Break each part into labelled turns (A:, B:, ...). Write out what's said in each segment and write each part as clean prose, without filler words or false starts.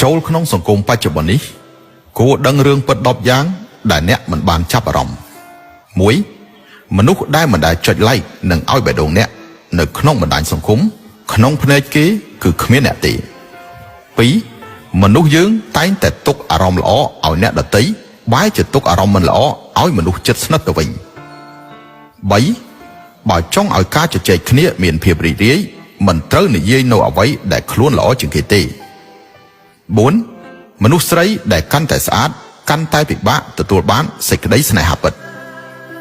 A: ចូលក្នុងសង្គមបច្ចុប្បន្ននេះគួរដឹងរឿងពិត10យ៉ាងដែលអ្នកមិនបានចាប់អារម្មណ៍1មនុស្សដែលមិនដែលចុច like និងឲ្យបេះដូងអ្នកនៅក្នុងបណ្ដាញសង្គមក្នុងភ្នែកគេគឺគ្មានអ្នកទេ2មនុស្សយើងតែងតែទុកអារម្មណ៍ល្អឲ្យអ្នកដទៃបែរជាទុកអារម្មណ៍មិនល្អឲ្យមនុស្សជិតស្និទ្ធទៅវិញ3បើចង់ឲ្យការជជែកគ្នាមានភាពរីករាយមិនត្រូវនិយាយនៅអ្វីដែលខ្លួនល្អជាងគេទេ4មនុស្សស្រីដែលកាន់តែស្អាតកាន់តែពិបាកទទួលបានសេចក្តីស្នេហាពិត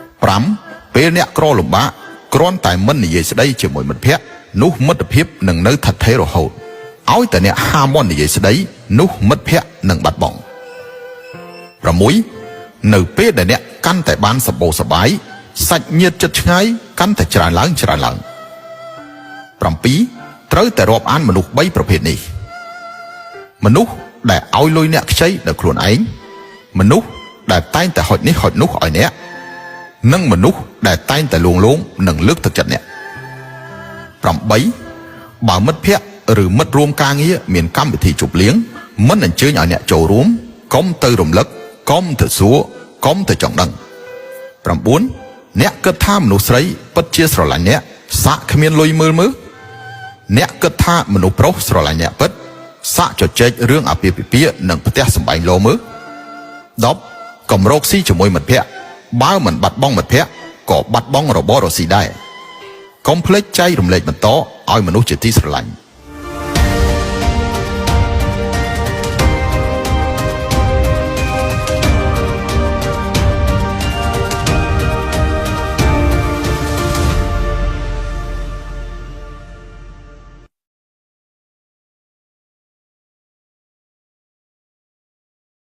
A: 5ពេលអ្នកក្រលំបាកគ្រាន់តែមិននិយាយស្ដីជាមួយមិត្តភ័ក្តិនោះមិត្តភាពនឹងនៅថិតថេររហូតឲ្យតែអ្នកហាមន់និយាយស្ដីនោះមិត្តភ័ក្តិនឹងបាត់បង់6នៅពេលដែលអ្នកកាន់តែបានសម្បូរសប្បាយសាច់ញាតិជិតឆ្ងាយកាន់តែច្រើនឡើងច្រើនឡើង7ត្រូវតែរាប់អានមនុស្ស3ប្រភេទនេះមនុស្សដែលឲ្យលុយអ្នកខ្ចីដល់ខ្លួនឯងមនុស្សដែលតែងតែហុចនេះហុចនោះឲ្យអ្នកនិងមនុស្សដែលតែងតែលួងលោមនិងលើកទឹកចិត្តអ្នក8បើមិត្តភ័ក្តិឬមិត្តរួមការងារមានកម្មវិធីជប់លៀងមិនអញ្ជើញឲ្យអ្នកចូលរួមកុំទៅរំលឹកកុំទៅសួរកុំទៅចង់ដឹង9អ្នកគិតថាមនុស្សស្រីពិតជាស្រឡាញ់អ្នកសាក់គ្មានលុយមើលមើលអ្នកគិតថាមនុស្សប្រុសស្រឡាញ់អ្នកពិតសាក់ជជែករឿងអាពាហ៍ពិពាហ៍និងផ្ទះសម្បែងលោមើល10កុំរកស៊ីជាមួយមិត្តភ័ក្តិបើមិនបាត់បង់មិត្តភ័ក្តិក៏បាត់បង់របររកស៊ីដែរកុំភ្លេចចែករំលែកបន្តឲ្យមនុស្សជាទីស្រឡាញ់។